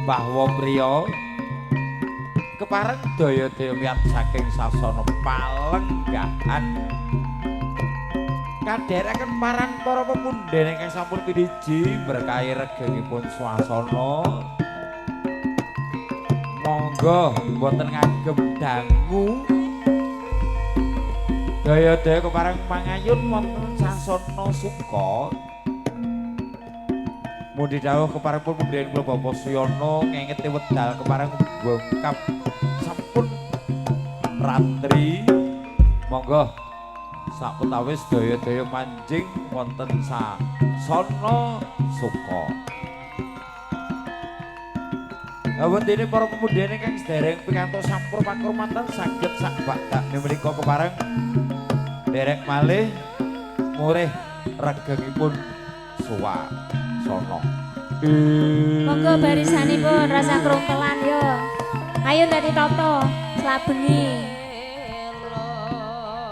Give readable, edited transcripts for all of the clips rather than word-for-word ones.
Bahwa priya kepareng daya-daya wiyat saking sasana palenggahan kadherekaken marang para pepundhen ingkang sampun piniji berkahi regengipun swasana. Monggo mboten ngagem dangu daya-daya kepareng mangayun wonten sasana suka. Mundi dawuh kepareng pun pemberian kula Bapak Suyono ngengeti wedal kepareng bongkap sampun ratri. Monggo sakpetawis daya-daya manjing wonten sasana suka. Awentene para pepundhen ingkang sedereng pikantuk sampur pakurmatan saged sakbakdane menika kepareng derek malih murih regengipun suwasana. Monggo barisanipun rasa krungkelan yo. Ayo ndang ditata slabengi.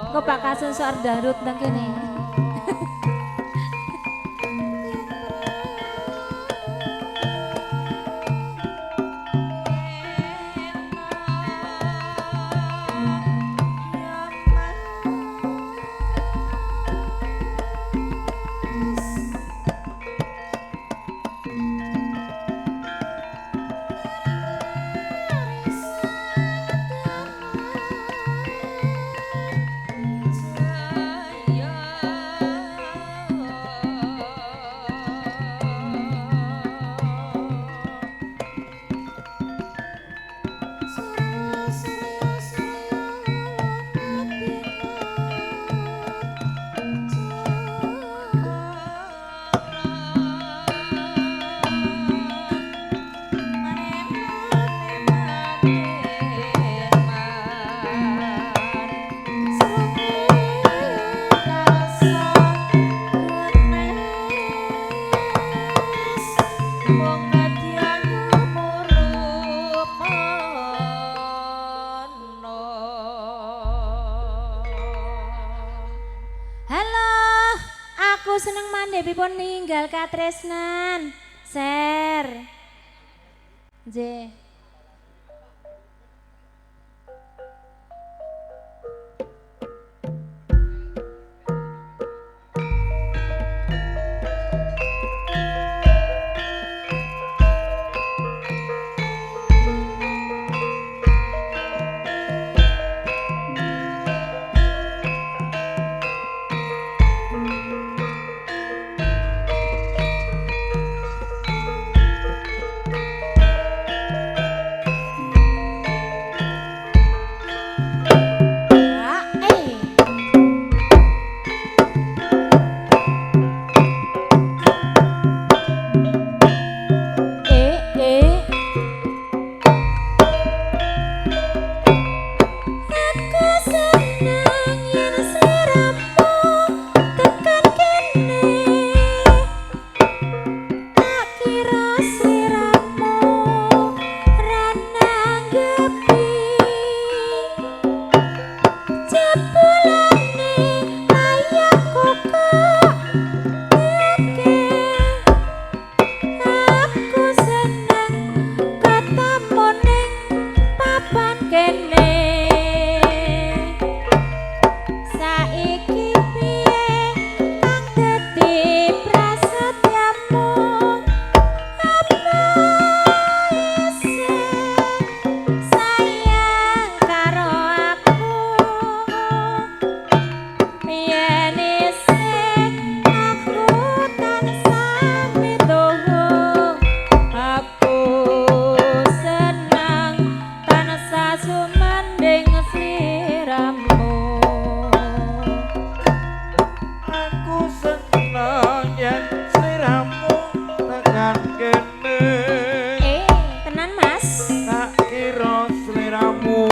Engko Pak Kasun sok darut nang kene. Pun ninggal katresnan ser nggih. kene. Tenan Mas. Tak kira sliramu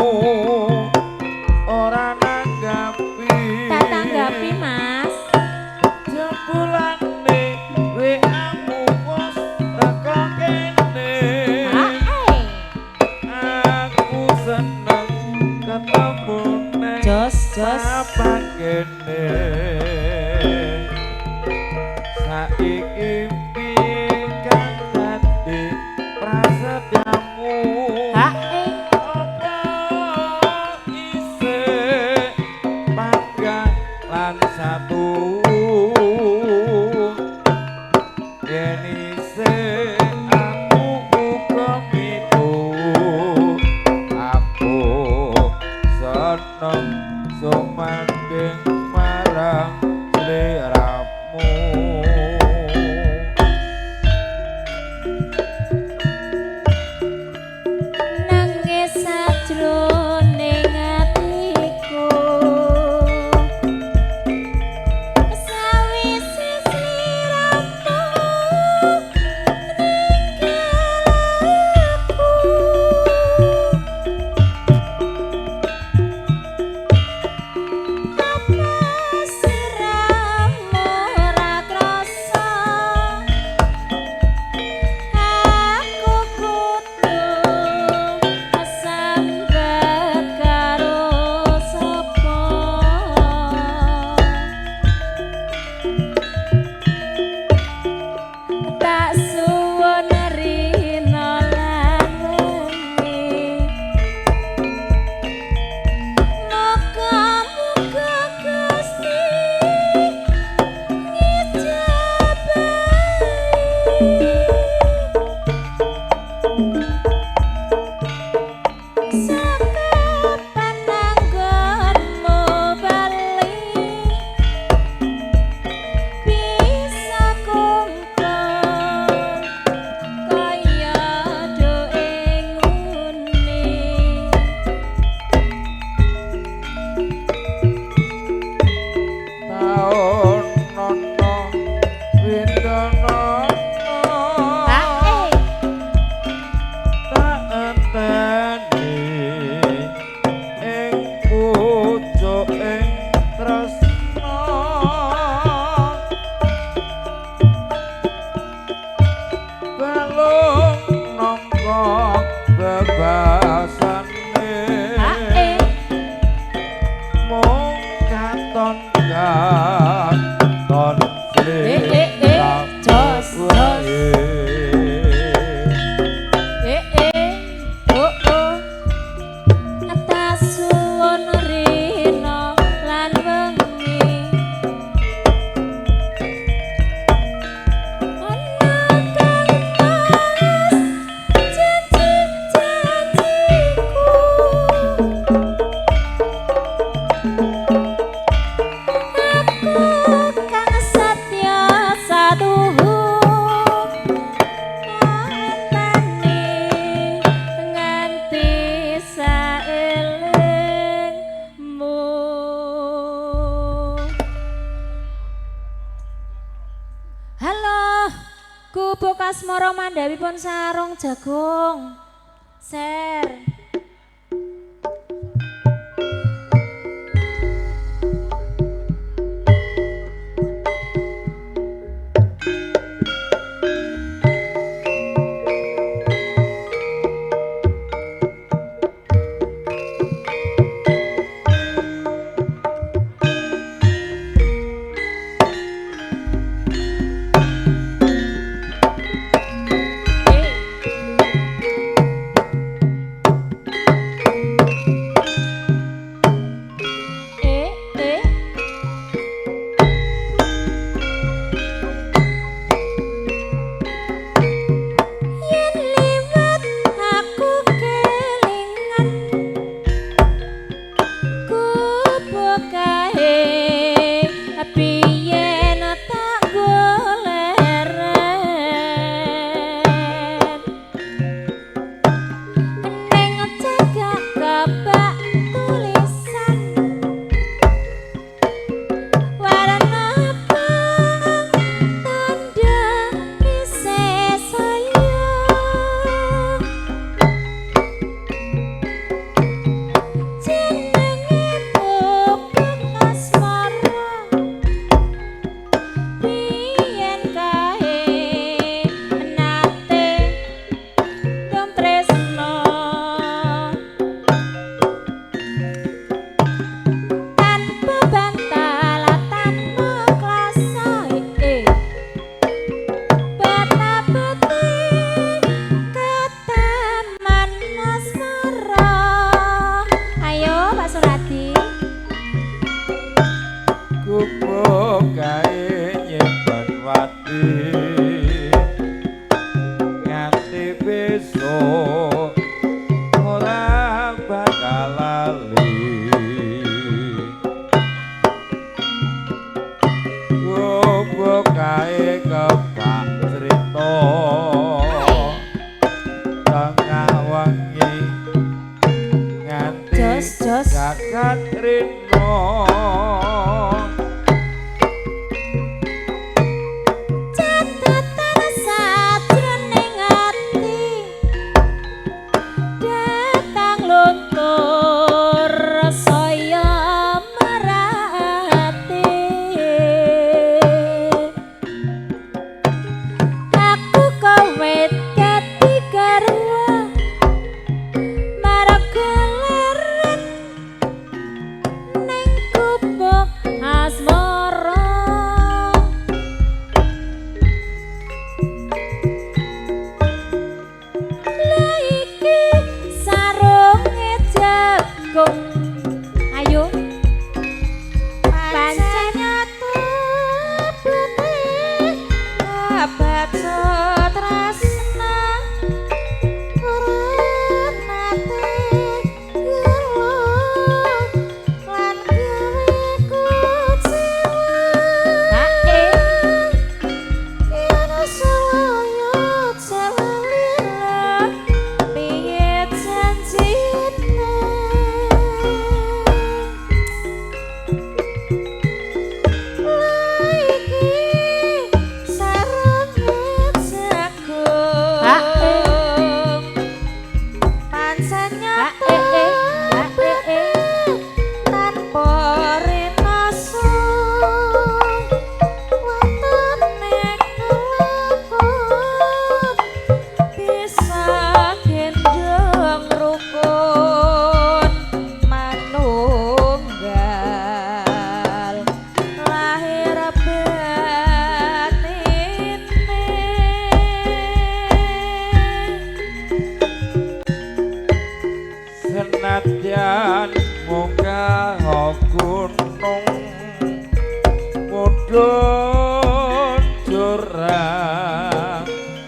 ora nanggapi. Tak tanggapi Mas. Jebulane WA-mu wis teko kene. Aku seneng ketemu neng Jos jos. Papan kene. Saiki piye kang dadi prasetyamu? Apa isih panggah lan satu? Yen isih aku uga mitu. Aku seneng sumandhing marang sliramu. Nangis sajroning atiku sawise sliramu ninggal aku. Apa siramu ora krasa aku kudu sambat karo sapa? Tak suwun rina lan wengi. Muga-muga Gusti ngijabahi. Sakapan anggonmu bali bisa kumpul kaya doe ngene. Taun nono windono tak enteni ing pucuking tresna. Balung nangka bebasane mung katon katon Jos jos. Oh oh. Tak suwun rina lan wengi. Ana kang mas janji-janjiku. Aku kang satya satuhu antani nganti saelingmu. Halo, Gubuk Asmara mandhawipun sarung jagung. Ser.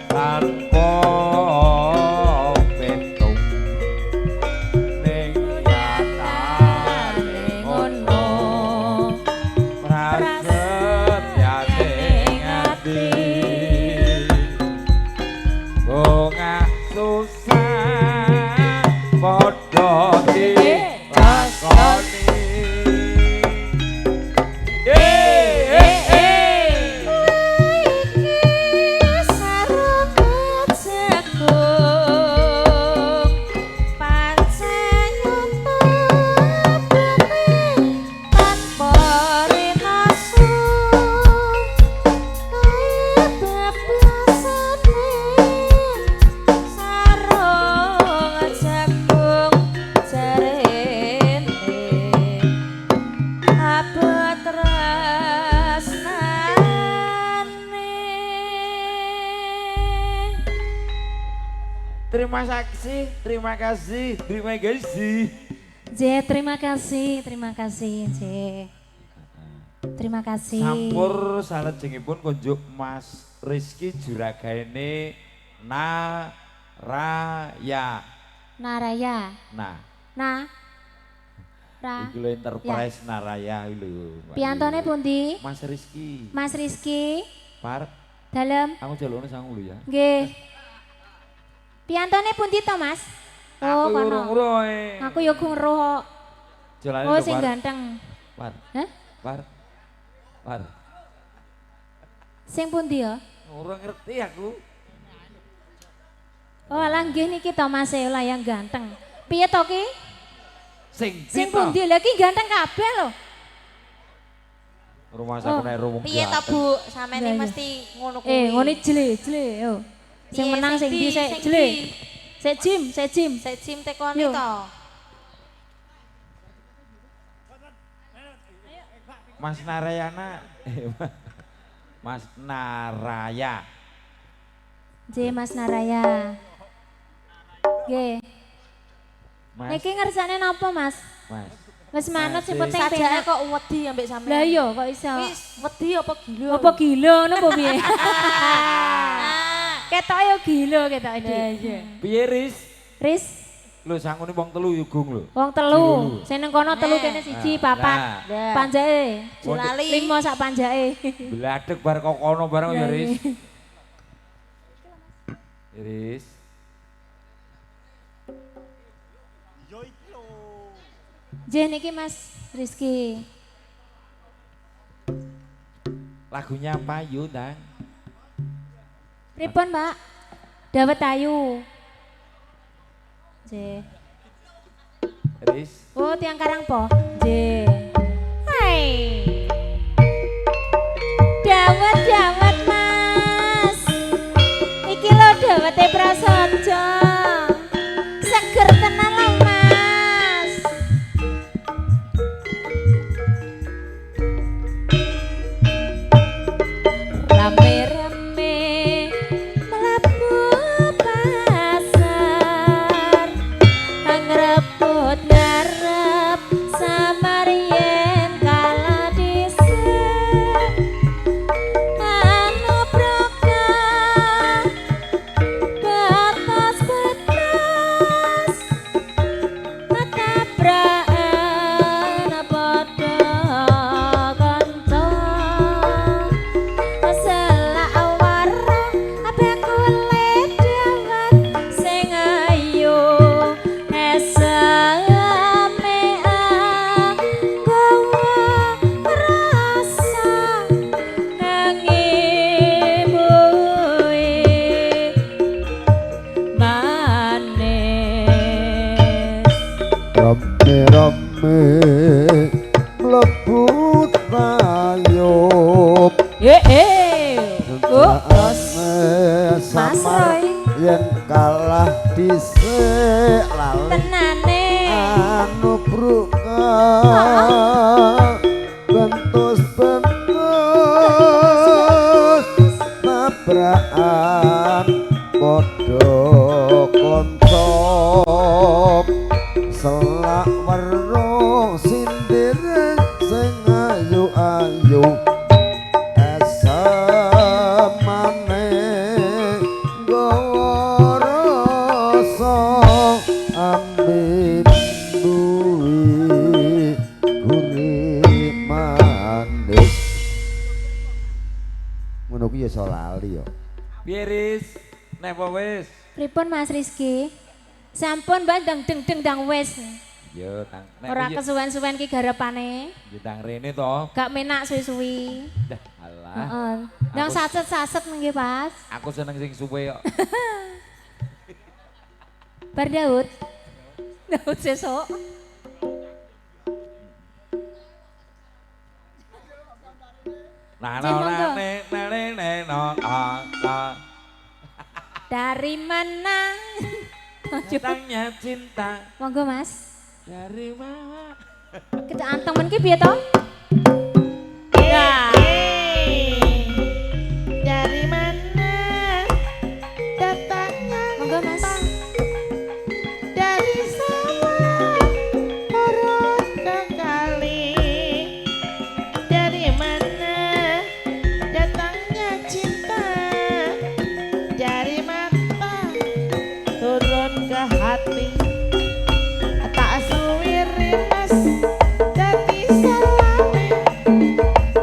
tanpa petung ning nyatane ngono prasetyane ati bongah susah padha dilakoni. Terima kasih, terima kasih, terima kasih. J, terima kasih, terima kasih, J. Terima kasih. Sampur salajengipun kunjuk Mas Rizky juragane Naraya. Naraya. Nah. Nah. Ra. Iki lho Enterprise ya. Naraya lho. Piyantone pundi? Mas Rizky. Mas Rizky. Par. Dalem. Aku jalukne sangu lho ya. Nggih. Piyantone pundi to, Mas? Oh, kono. Aku ya gung roh. Oh, sing ganteng. Par. Hah? Par. Par. Sing pundi ya? Ora ngerti aku. Oh, alah nggih niki to Mas e lah yang ganteng. Piye to ki? Sing pundi lha ki ganteng kabeh lho. Rumah sak nek rumung. Piye to, Bu? Sampeyan iki mesti ngono kuwi. Eh, ngene jle-jle yo. Sing menang sing ndi sik jle. Sik jim, sik jim. Sik jim tekone to. Mas Narayana. Mas Naraya. Nggih, Mas Naraya. Nggih. Niki ngersane napa, Mas? Mas. Wis manut sing penting sajake kok wedi ambek sampean. Lah iya kok iso. Wis wedi apa gila? Apa gila ngono apa piye? Ketok yo gila ketok iki. Lah iya. Piye Riz? Riz. Lho sangune wong telu yo Gung lho. Wong telu. Sing nang kono telu kene siji papat. Panjake. Lali. Limo sak panjake. Bladek bar kok kono bareng ya Riz. Riz. Yo iki lho. Nggih niki Mas Rizky. Lagunya apa yu, Dang? Pripun, Pak? Dawet ayu. Nggih. Riz. Oh, tiang Karangpoh. Nggih. Hai. Dawet-dawet, Mas. Iki lho dawete Prasaja. Seger tenan lho, Mas. Rame-rame mlebu pasar, ngrebut ngarep samar yen kala dhisik. Anu broka batas batas tabrakan padha kanca. Selak warna bakule dawet sing ayu eseme anggawa rasa ngangimuwe manis. Rame-rame mlebu tayub. Oh, bos. Mas Samar Roy. yen kalah dhisik lali Tenane. anu bruka bentus bentus tabrakan padha kanca. Selak weruh sindire sing ayu-ayu esemane Piye Riz? Nek apa wis? Pripun Mas Rizky? Sampun Mbak dang deng deng dang wis. Yo tang. Nek ora kesuwen-suwen ki garapane. Yo tang rene to. Gak menak suwi-suwi. Dah alah. Heeh. Ndang saset-saset nggih, Mas. Aku seneng sing suwe kok. Bar Daud. Daud sesuk. Na na na ne ne ne no a a. Dari mana? Datangnya cinta. Monggo Mas. Dari mana? Ketekan temen ki piye to? Nah. Dari mana? Datangnya. Monggo Mas. Dari sawah turun ke kali. Dari mana? Datangnya cinta. Dari mata turun ke hati. Tak suwiri mas dadi salame.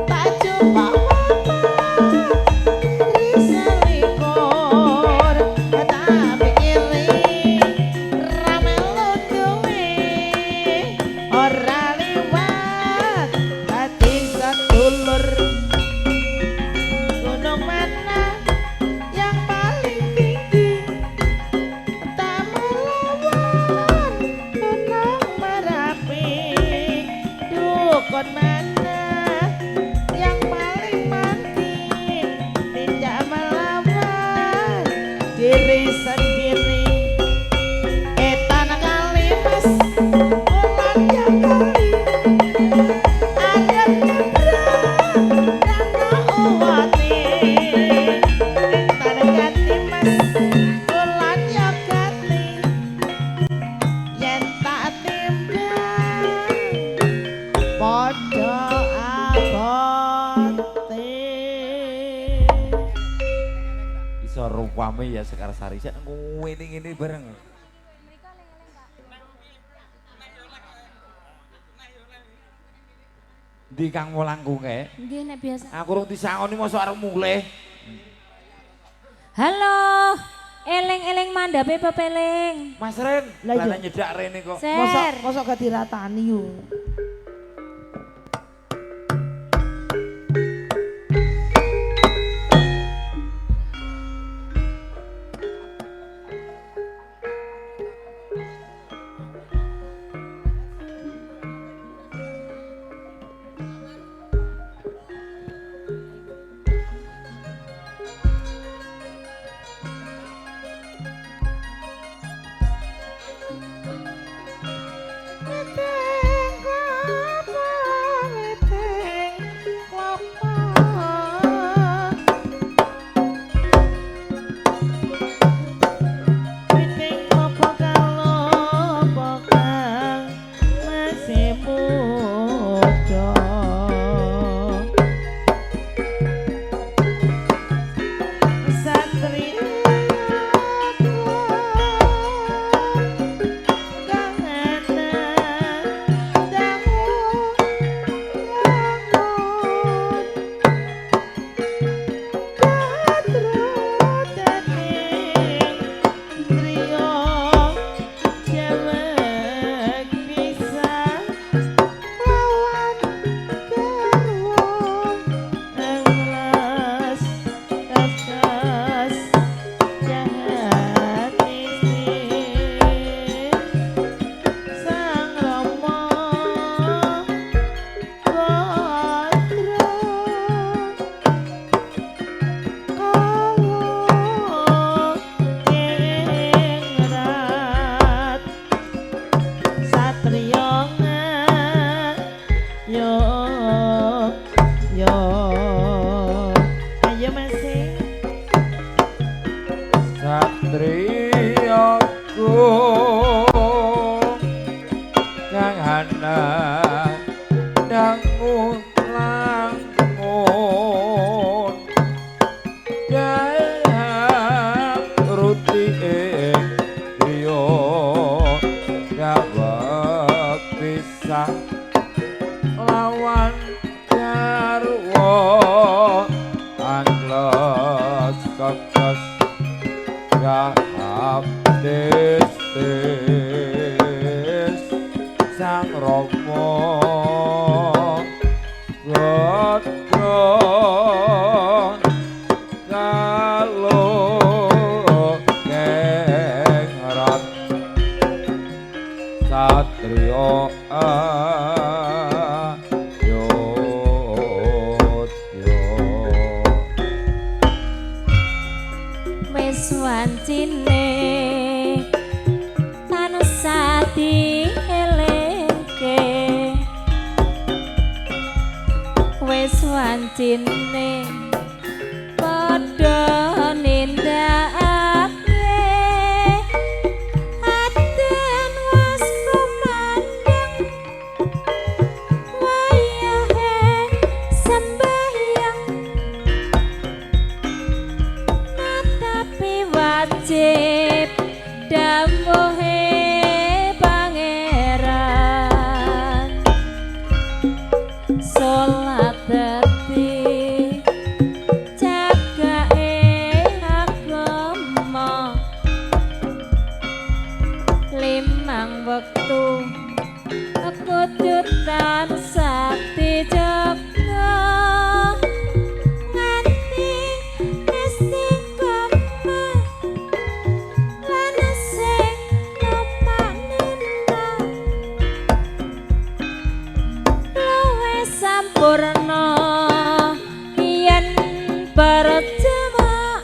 Tak jumpa mata riselikur. Tak pikiri rame duwe ora liwat dadi sedulur. Gunung mana yang paling tinggi? Tak melawan Gunung Merapi. Dukun mana yang paling mandi? Tidak melawan diri sendiri. Etan kali mas, bulan yang kali. Arep nyebrang danau Wati. Etan ganti mas, bulan yang ganti. Yen tak timbang padha abote. Iso rupame ya Sekar Sari sik ngene ngene bareng. Ndi Kang Wolangku kae? Nggih nek biasa. Aku urung disangoni mosok arep mulih. Halo. Eling-eling mandhape pepeling. Mas Ren, Lah iya. lah nyedak rene kok. Ser. Mosok gak diratani yo. Weteng klopo, weteng klopo. Weteng klopo kalopo kang masih muda. Satria Sang Rama Badra Kala Kengrat Satriya yo yo. Ayo Mas. Satriya kung kang ana dangu langun dang ruti ing griya dawet pisah lawan garwa angles kekes dados gahaptis Sang Rama Godro kalo kengrat satriya ayodya. Wis wancine tansah dielingke, wis wancine padha nindakake, aten wis kumandhang wayahe sembahyang, natapi wajib dawuhe Pangeran. Salat dadi jagake agama, limang wektu kudu tansah dijaga nganti istiqomah lan sing tumaknina luwih sampurna yen berjamaah.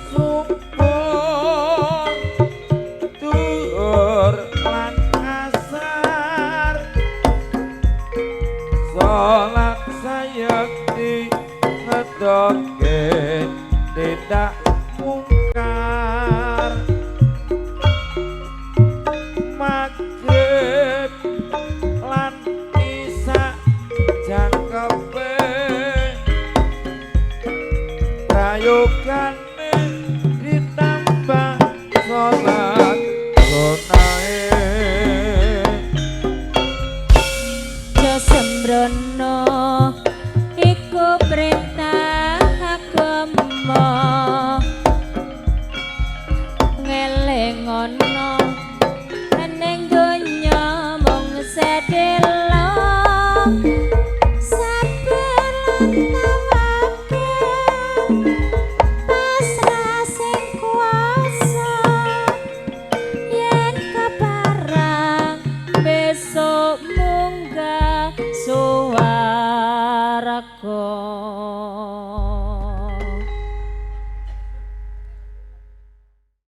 Subuh duhur lan asar salat sayekti ngedoke tindak mungkar, maghrib lan isya jangkepe prayogane ditambah salat sunahe. Jo sembrono iku perintah agama, ngelingono ning donya mung sedelo, sabar lan tawakal pasrah sing kuasa, yen keparang besok munggah suwarga.